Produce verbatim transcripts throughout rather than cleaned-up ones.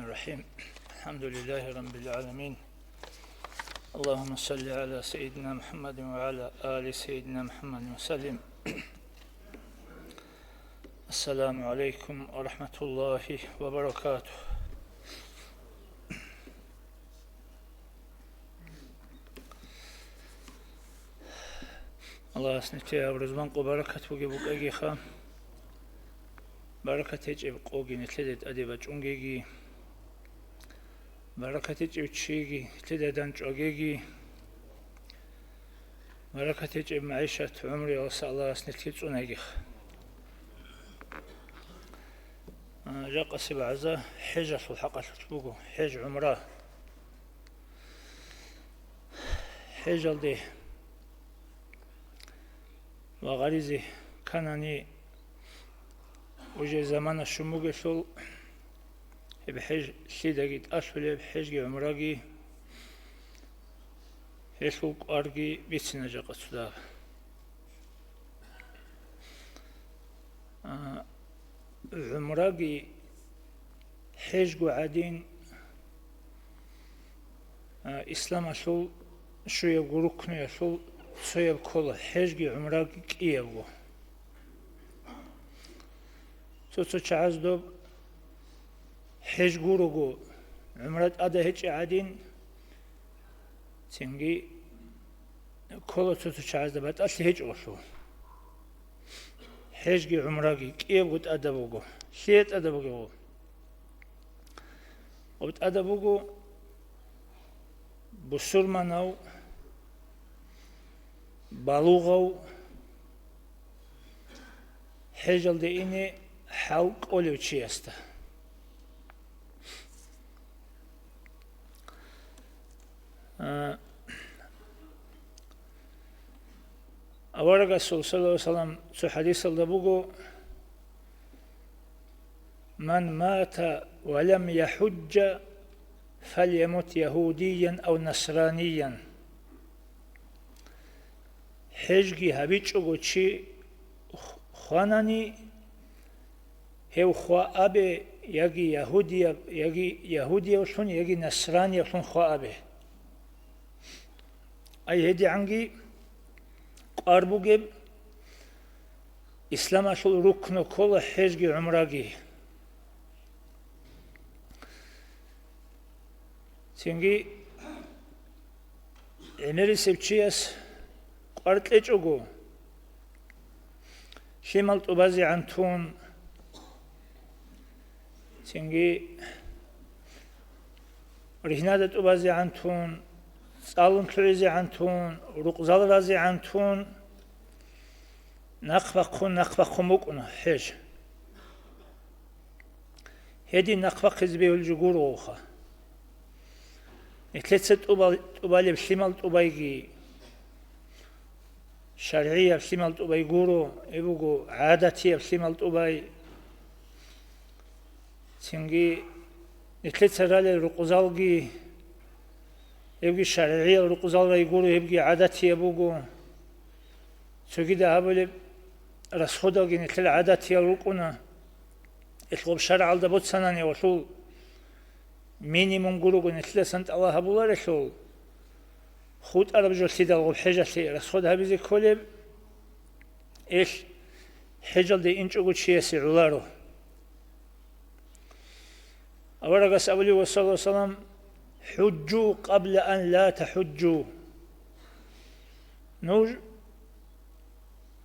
الرحيم. الحمد لله رب العالمين. اللهم صل على سيدنا محمد وعلى آل سيدنا محمد وسلم. السلام عليكم ورحمة الله وبركاته. Аллагьас нилъее гьаб рузман къо баракат бугеб букӀагиха. Баракат гьечӀеб къоги нилъеде тӀаде бачӀунгеги, баракат гьечӀев чиги нилъеда данчӀвагеги, баракат гьечӀеб магӀишат гӀумруялъа Аллагьас нилъее цӀунайгиха. А, жакъасеб гӀаза хӀежалъул хӀакъалъулъ буго, хӀеж-гӀумра. ХӀежалде ва гъаризе кканани, уже замана щун бугелъул, гьеб хӀеж лъидаги тӀалъулеб, хӀежги гӀумраги, гьелъул кӀварги бицина жакъа цо дагьаб. А, гӀумраги хӀежго гӀадин, а, исламалъул щуябго рукнуялъул цояб ккола, хӀежги гӀумраги кӀиябго. Цо-цо чагӀаз доб хӀеж гурого, гӀумра тӀада гьечӀеб гӀадин, цинги ккола цо-цо чагӀазда батӀалъи гьечӀолъул. ХӀежги гӀумраги кӀиябго тӀада буго. Лъие тӀада бугеб? Гьеб тӀада буго бусурманав, балугъав, хӀежалде ине хӀал кӀолев чиясда. А, Аварагасул, саллаллагьу гӀалайгьи ва саллам, цо хӀадисалда буго: «Ман мата ва лам яхӀужжа, фальямут ягьудиян ав насраниян». ХӀежги гьабичӀого чи хванани, гьев хва абе, яги ягьудияб, яги ягьудиявлъун, яги насранияблъун хва абе. Ай гьедигӀанги кӀвар бугеб, исламалъул рукну ккола хӀежги гӀумраги. Цинги гӀемерисев чияс кӀвар кьечӀого, лъимал тӀубазегӀан тун, цинги ригьнада тӀубазегӀан тун, цӀалун лъугӀизегӀан тун, рукъзал разегӀан тун, нахъ бахъун, нахъ бахъун букӀуна хӀеж. Гьедин нахъ бахъизе бегьулеб жо гуро гъовха. Нилъеца тӀубал-, тӀубалеб лъимал тӀубайги, шаргӀияб лъимал тӀубай гуро, гьеб буго гӀадатияб лъимал тӀубай. Цинги нилъеца ралел рукъзалги, гьебги шаргӀиял рукъзал рай гуро, гьебги гӀадатияб буго. Цогидал гьабулеб расходалги нилъер гӀадатиял рукӀуна. Гьелъ гъоб шаргӀалда боцанани гьелъул минимум гурого нилъидасан тӀалаб гьабуларелъул, хутӀараб жо лъидал гъоб хӀежалъе расход гьабизе кколеб, гьелъ хӀежалде инчӀого чиясе гӀоларо. Аварагас абулеб, саллаллагьу гӀалайгьи ва саллам: «ХӀужжу къабла ан ла тахӀужжу». Нуж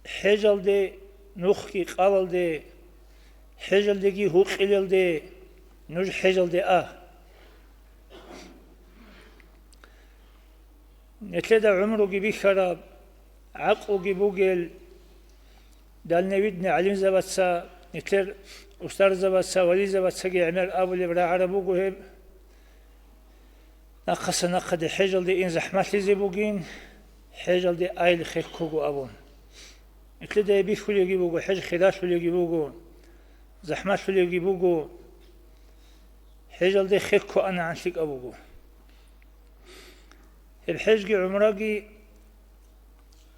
хӀежалде, нухги къалалде, хӀежалдеги гьукъилалде нуж хӀежалде а. Нилъеда гӀумруги бихьараб, гӀакълуги бугел, дальновидный гӀалимзабаца, нилъер устарзабаца, вализабацаги гӀемер абулеб рагӀараб буго гьеб. Нахъаса нахъаде хӀежалде ин захӀмалъизе бугин, хӀежалде айил хехго абун. Нилъеда гьеб бихьулебги буго, хӀеж хиралъулебги буго, захӀмалъулебги буго, хӀежалде хехго анагӀан лъикӀаб буго. Гьеб хӀежги гӀумраги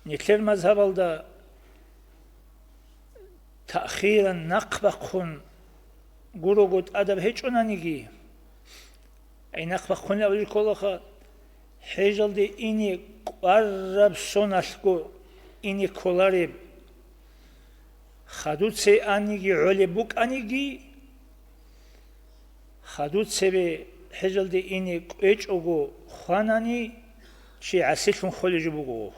нилъер мазгьабалда таъхиран нахъ бахъун гурого тӀадаб гьечӀонаниги, Гьай, нахъ бахъуни абулеб кколаха, хӀежалде ине кӀвараб соналъго ине кколареб. Хадуце аниги гӀолеб букӀаниги, хадуцебе хӀежалде ине кӀвечӀого хванани, чи гӀасилъун холеб жо буго.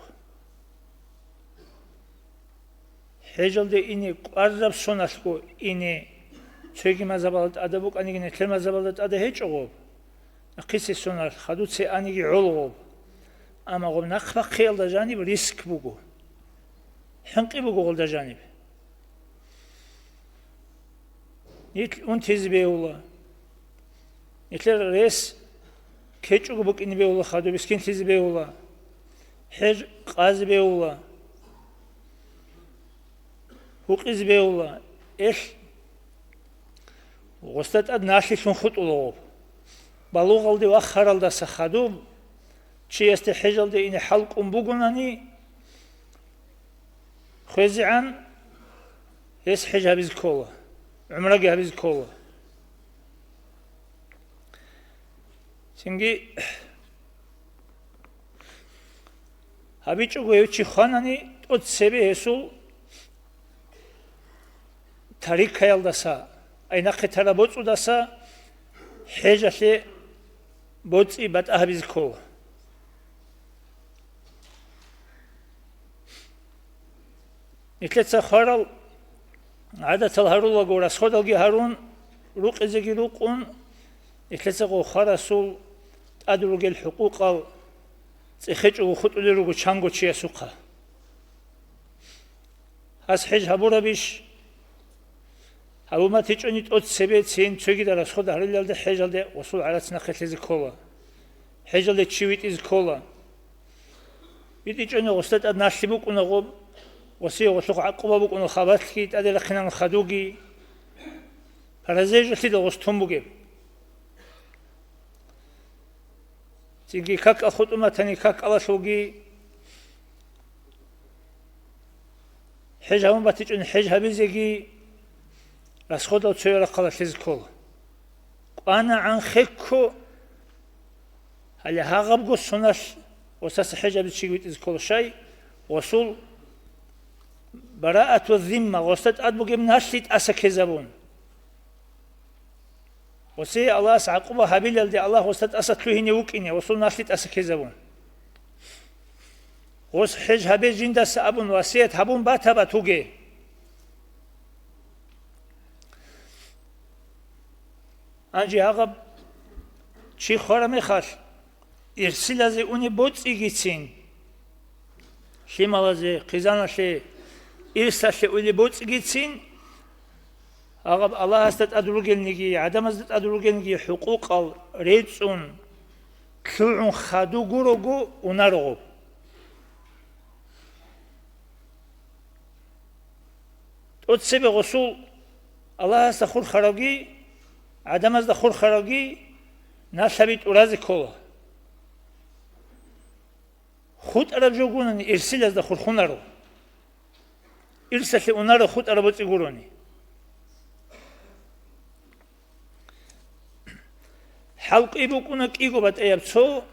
ХӀежалде ине кӀвараб соналъго ине, цоги мазгьабалда тӀада букӀаниги, нилъер мазгьабалда тӀада гьечӀо гъоб. Нахъисеб соналъ хадуце аниги гӀоло гъоб. Амма гъоб нахъ бахъиялда жаниб риск буго. ХӀинкъи буго гъолда жаниб. Нилъ унтизе бегьула. Нилъер рес кечӀого букӀине бегьула, хадуб мискинлъизе бегьула. ХӀеж къазе бегьула. Гьукъизе бегьула. Элъ гъосда тӀад налъилъун хутӀула гъоб. Балугъалде вахаралдаса хадуб чиясде хӀежалде ине хӀалкӀун бугонани, хвезегӀан гьес хӀеж гьабизе ккола, гӀумраги гьабизе ккола. Цинги гьабичӀого гьев чи хванани, тӀоцебе гьесул тарикаялдаса, ай нахъе тараб боцӀудаса хӀежалъе боцӀи батӀа гьабизе ккола. Нилъеца хварал гӀадатал гьарулаго, расходалги гьарун, рукъизеги рукъун, нилъеца гъо хварасул тӀад ругел хӀукъукъал цӀехечӀого хутӀулел руго чанго чиясухъа. Гьас хӀеж гьабурабищ? Гьабун батичӀони тӀоцебе цин цогидал расход гьарулелда хӀежалде гъосул гӀарац нахъе лъезе ккола. ХӀежалде чи витӀизе ккола. ВитӀичӀони гъосда тӀад налъи букӀуна гъоб, гъосие гъолъухъ гӀакъуба букӀуна хабалъги, тӀаде рахъинан хадуги. Паразей жо лъида гъос тун бугеб? Цинги как ахутӀун батани, как алалъулги хӀеж гьабун батичӀони хӀеж гьабизеги расходал цоял рахъалда лъезе ккола. КӀванагӀан хекко, гьале гьагъабго соналъ гъосаса хӀеж гьабизе чиги витӀизе ккола, щай гъосул бараату зимма, гъосда тӀад бугеб налъи тӀаса ккезабун. Гъосие Аллагьас гӀакъуба гьабилалде Аллагь гъосда тӀаса лъугьине вукӀине, гъосул налъи тӀаса ккезабун. Гъос хӀеж гьабе жиндаса абун васият гьабун батаба туге. Гьанже гьагъаб чи хвара мехалъ, ирсилазе уни боцӀигицин, лъималазе, хъизаналъе, ирсалъе ули боцӀигицин, гьагъаб Аллагьасда тӀад ругелниги, гӀадамазда тӀад ругелниги хӀукъукъал рецӀун, лъугӀун хадув гурого унарогъу. ТӀоцебе гъосул Аллагьасда хурхаравги, гӀадамазда хурхаравги налъаби тӀуразе ккола. ХутӀараб жо гурони ирсилазда хурхунаро. Ирсалъе унаро хутӀараб боцӀи гурони. ХӀалкӀи букӀуна кӀиго батӀияб цо,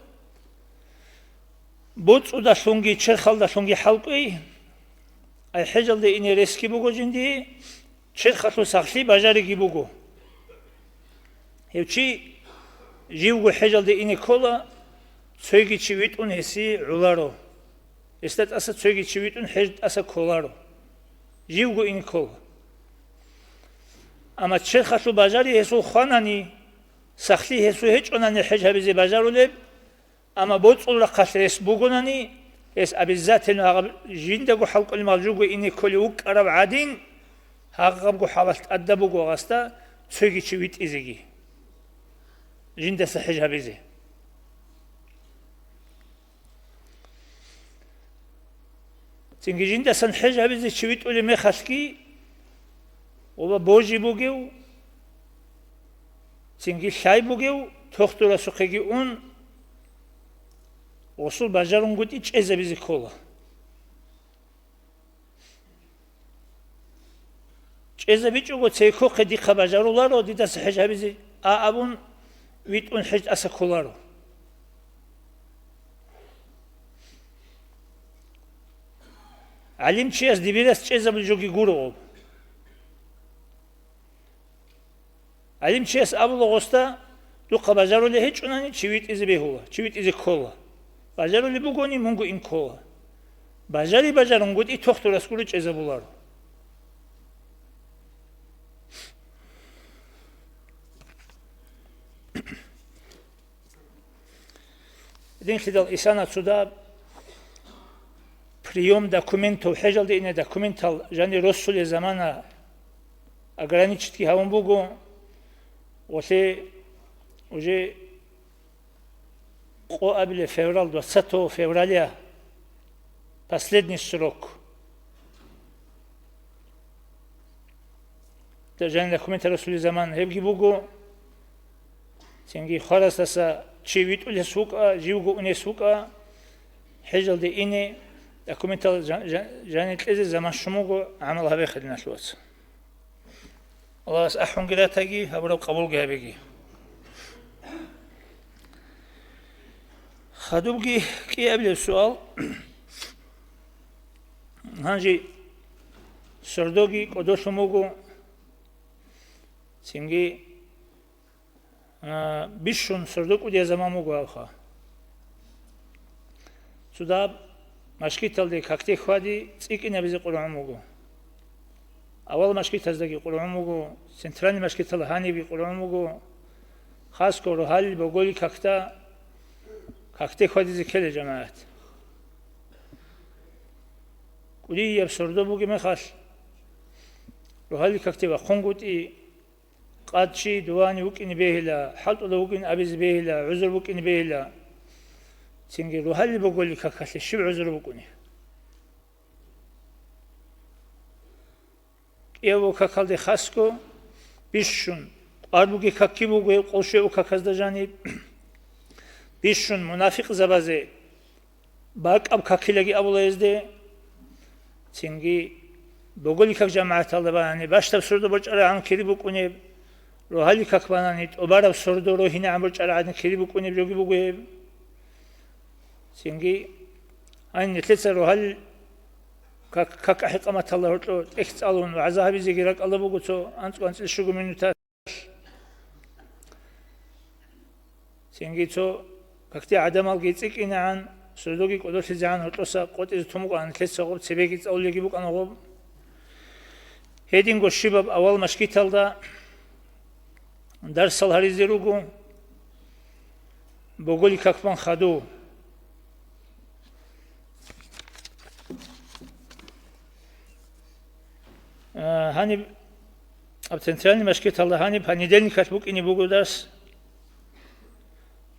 боцӀудалъунги черхалдалъунги хӀалкӀи, ай хӀежалде ине ресги буго жиндие, черхалъул сахлъи бажариги буго. Гьев чи живго хӀежалде ине ккола, цойги чи витӀун гьесие гӀоларо. Гьесда тӀаса цойги чи витӀун хӀеж тӀаса кколаро. Живго ине ккола. Амма черхалъул бажари гьесул хванани, сахлъи гьесул гьечӀонани хӀеж гьабизе бажарулеб, амма боцӀул рахъалъ рес бугонани, гьес обязательно гьагъаб жиндаго хӀалкӀолеб мал жуго ине кколев вукӀарав гӀадин, гьагъабго хӀалалъ тӀадаб буго гъасда цойги чи витӀизеги, жиндаса хӀеж гьабизе. Цинги жиндасан хӀеж гьабизе чи витӀулеб мехалъги, оба божи бугев, цинги лъай бугев, тохтурасухъеги ун, гъосул бажарунгутӀи чӀезабизе ккола. ЧӀезабичӀого церкохъе дихъа бажаруларо дидаса хӀеж гьабизе а абун, витӀун хӀеж тӀаса кколаро. ГӀалимчияс дибирас чӀезабулеб жоги гуро об. ГӀалимчияс абула гъосда: «Духъа бажарулеб гьечӀунани, чи витӀизе бегьула, чи витӀизе ккола. Бажарулеб бугони, мунго ин ккола. Бажари-бажарунгутӀи тохтурас гуро чӀезабуларо». Динлъидал исана цо дагьаб приём документов, хӀежалде ине документал жанир росулел замана ограничитги гьавун буго, гъолъе уже къо абилеб февраль, двадцатого февраля последний срок. Жанир документал росулел заман гьебги буго. Цинги хварасдаса чи витӀулес вукӀа, живго унес вукӀа, хӀежалде ине, документал жан-, жан-, жанир кьезе заман щун буго, гӀамал гьабе, хириял вацал. Аллагьас ахӀунги ратаги, гьабураб къабулги гьабеги. Хадубги кӀиабилеб суал. Гьанже сордоги кӀодолъун буго, цинги А, бищун сордо кӀудияб заман буго гьабха. Цо дагьаб машгиталде какде хьвади цӀикӀкӀинабизе къургӀун буго. Авал машгитаздаги къургӀун буго, центральный машгитал гьанибги къургӀун буго, хасго рогьалил боголил какда, какде хьвадизе ккела жамагӀат. КӀудияб сордо бугеб мехалъ, рогьалил какде вахъунгутӀи, къад чи дувани вукӀине бегьила, хӀалтӀуда вукӀин абизе бегьила, гӀузру букӀине бегьила. Цинги рогьалил боголил какалъе щиб гӀузру букӀунеб? КӀиябго какалде хасго бищун, къварилъ бугеб какги буго гьеб къоло щуябго каказда жаниб, бищун мунафикъзабазе бакӀаб какилаги абула гьезде. Цинги боголил как жамагӀаталда банани, бащдаб сордо борчӀарагӀан кири букӀунеб, рогьалил как банани, тӀубараб сордо рогьинегӀан борчӀарагӀан кири букӀунеб жоги буго гьеб. Цинги гьаниб нилъеца рогьалил как, как ахӀи-къаматалда гьоркьо тӀехь цӀалун вагӀза гьабизеги ракӀалда буго цо анцӀго-анцӀила щуго минуталъ. Цинги цо какде гӀадамалги цӀикӀкӀинегӀан, сордоги кӀодолъизегӀан гьоркьоса къотӀизе тун букӀана, нилъеца гъоб цебеги цӀалулелги букӀана гъоб. Гьединго щибаб авал машгиталда дарсал гьаризе руго, боголил как бан хадув. А, гьаниб, аб центральный машгиталда гьаниб понедельникалъ букӀине буго дарс.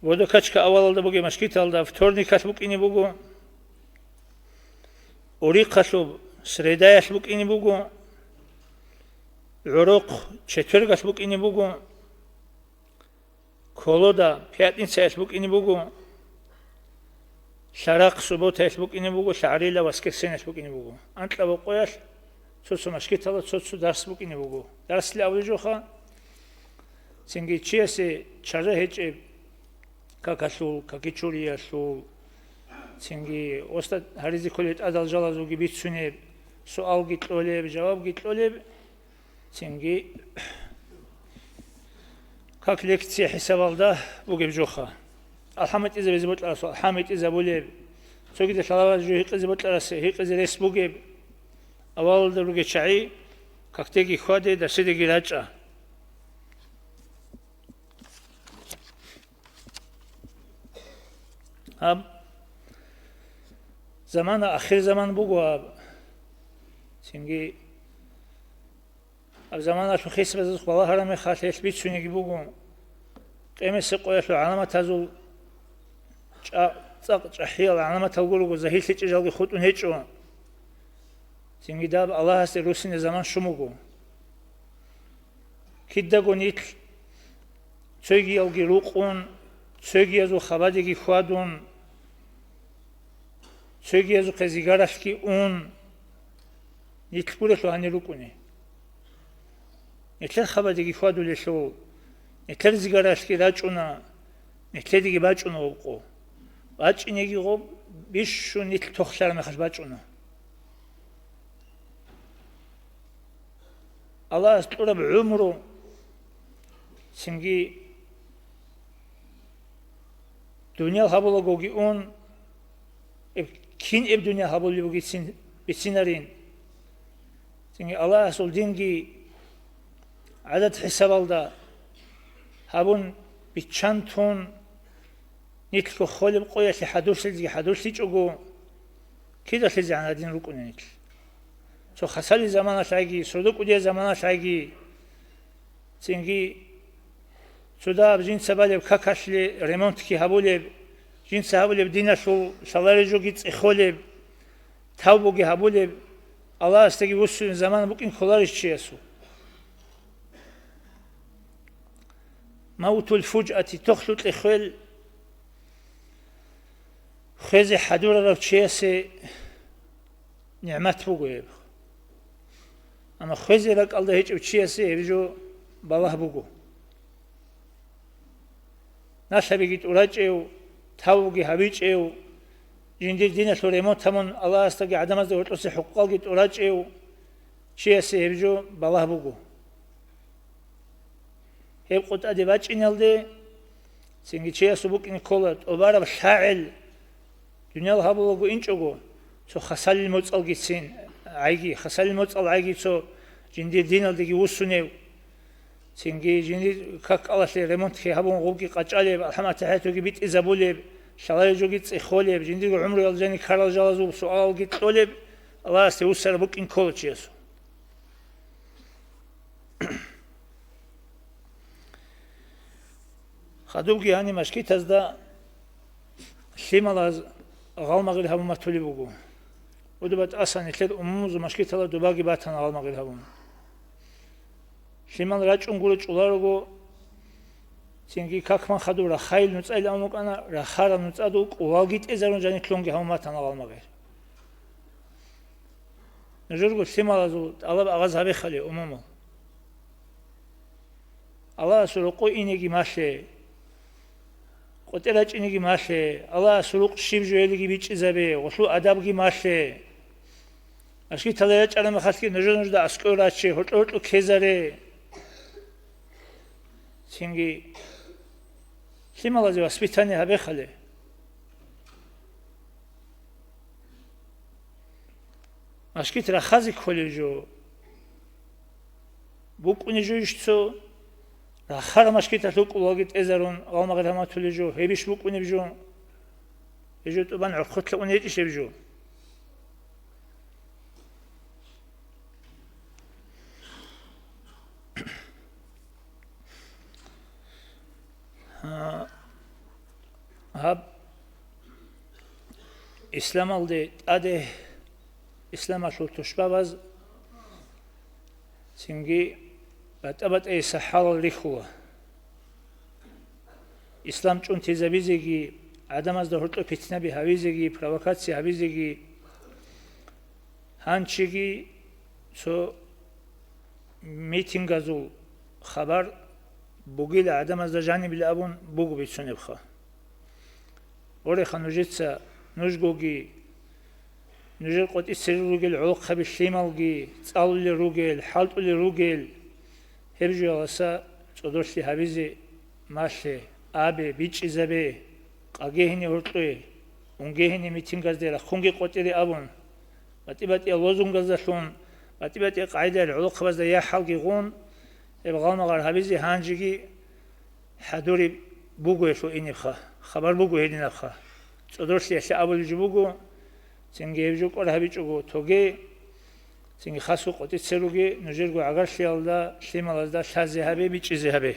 Водокачка авалалда бугеб машгиталда вторникалъ букӀине буго. Урихъалъуб средаялъ букӀине буго. ГӀурухъ четвергалъ букӀине буго. Колода пятницаялъ букӀине буго, лъарахъ субботаялъ букӀине буго, лъагӀрила воскресеньялъ букӀине буго. Анкьаб къоялъ цо-цо машгиталда цо-цо дарс букӀине буго. Дарсилан абулеб жоха, цинги чиясе чара гьечӀеб, какалъул, какичуриялъул, цинги остад гьаризе кколел тӀадал жалазулги бицунеб, суалги кьолеб, жавабги кьолеб, цинги как лекция хӀисабалда бугеб жоха. АлхӀам гьитӀизабизе бокьарасул алхӀам гьитӀизабулеб, цогидал лъаларел жо гьикъизе бокьарасе гьикъизе рес бугеб, авалалда ругел чагӀи какдеги хьваде, дарсидеги рачӀа. Гьаб замана ахир заман буго гьаб. Цинги гьаб заманалъул хисабазухъ балагьараб мехалъ гьелъ бицунеги буго. Къемесеб къоялъул гӀаламатазул чӀа-, цӀакъ чӀахӀиял гӀаламатал гурого, загьирлъи чӀижалги хутӀун гьечӀо. Цинги даб Аллагьасде руссине заман щун буго. Кидаго нилъ цогиялги рукъун, цогиязул хабадеги хьвадун, цогиязухъе зигаралъги ун, нилъ гурелъул гьанир рукӀуни. Нилъер хабадеги хьвадулелъул, Нилъер зигаралъги рачӀуна, нилъедеги бачӀуна гъоб къо. БачӀинеги гъоб бищун нилъ тохлъараб мехалъ бачӀуна. Аллагьас кьураб гӀумру, цинги дуниял гьабулагоги ун, эб-, кин эб дуниял гьабулеб бугецин бицинарин. Цинги Аллагьасул динги гӀадат-хӀисабалда гьабун, биччан тун, нилъго холеб къоялъе хӀадурлъизеги хӀадурлъичӀого, кидалъизегӀан гьадин рукӀуна нилъ. Цо хасали заманалъ гӀайги, сордо кӀудияб заманалъ гӀайги, цинги цо дагьаб жинца балеб какалъе ремонтги гьабулеб, жинца гьабулеб диналъул лъалареб жоги цӀехолеб, тавбуги гьабулеб, Аллагьасдаги вуссунеб замана букӀин кколарищ чиясул? Мавтул фужъати, тохлъукье хвел, хвезе хӀадурарав чиясе нигӀмат буго гьеб. Амма хвезе ракӀалда гьечӀев чиясе гьеб жо балагь буго. Налъабиги тӀурачӀев, тавбуги гьабичӀев, жиндир диналъул ремонт гьабун, Аллагьасдаги гӀадамазда гьоркьоса хӀукъалги тӀурачӀев чиясе гьеб жо балагь буго. Гьеб къо тӀаде бачӀиналде, цинги чиясул букӀине ккола тӀубараб лъагӀел. Дуниял гьабулаго инчӀого, цо хасалил моцӀалгицин гӀайги, хасалил моцӀал гӀайги цо жиндир диналдеги вуссунев, цинги жиндир как-кӀалалъе ремонтги гьабун гъубги къачӀалеб, алхӀамат-тахӀиятги битӀизабулеб, лъалареб жоги цӀехолеб, жиндирго гӀумруялъ жани ккарал жалазул суалалги кьолеб, Аллагьасде вуссараб букӀин ккола чиясул. Хадубги гьаниб машгитазда лъималаз гъалмагъил гьабун батулеб буго. Удуба тӀасан нилъер умумузул машгиталда дубаги батана гъалмагъил гьабун. Лъимал рачӀун гуро чӀоларого, цинги какман хадуб рахайил нуцӀайилан букӀана, рахарал нуцӀадул кӀулалги тӀезарун жаниклъунги гьабун батана гъалмагъил. Нужерго лъималазул тӀалаб агъаз гьабехали, умумул. Аллагьасул рокъо инеги малъе, къотӀе рачӀинеги малъе, Аллагьасул рукъ щиб жоялиги бичӀчӀизабе, гъолъул адабги малъе. Машгиталда рачӀараб мехалъги нужер-нужда аскӀор раче, гьоркьо-гьоркьо ккезаре. Цинги лъималазе воспитание гьабехали. Машгит рахазе кколеб жо. БукӀунеб жо иш цо, рахараб машгиталъул кӀулалги тӀезарун, гъалмагъ рахӀматулеб жо, гьеб иш букӀунеб жо. Гьеб жо тӀубан гӀорхъолъа ун гьечӀищ гьеб жо. Гьа, гьаб исламалде тӀаде исламалъул тушбабаз цинги батӀа-батӀайиса хӀалал рихьула. Ислам чӀунтизабизеги, гӀадамазда гьоркьоб питнаби гьабизеги, провокация гьабизеги, гьанчиги цо митингазул хабар бугила гӀадамазда жанибил абун буго бицунебха. Ореха нужеца, нужгоги, нужер къотӀи цере ругел гӀолохъаби лъималги, цӀалулел ругел, хӀалтӀулел ругел, гьеб жояласа цӀодорлъи гьабизе малъе, абе, бичӀчӀизабе, къаге гьениб гьоркье, унге гьениб митингазде рахъунги къотӀире абун, батӀи-батӀиял лозунгазалъун, батӀи-батӀиял къагӀидаялъ гӀолохъабазда яхӀалги гъун, гьеб гъалмагъар гьабизе гьанжеги хӀадуреб буго гьелъул инебха, хабар буго гьединабха. ЦӀодорлъиялъе абулеб жо буго, цинги гьеб жо кӀвар гьабичӀого тоге, цинги хасго къотӀи церуге, нужерго гӀагарлъиялда лъималазда лъазе гьабе, бичӀчӀизе гьабе.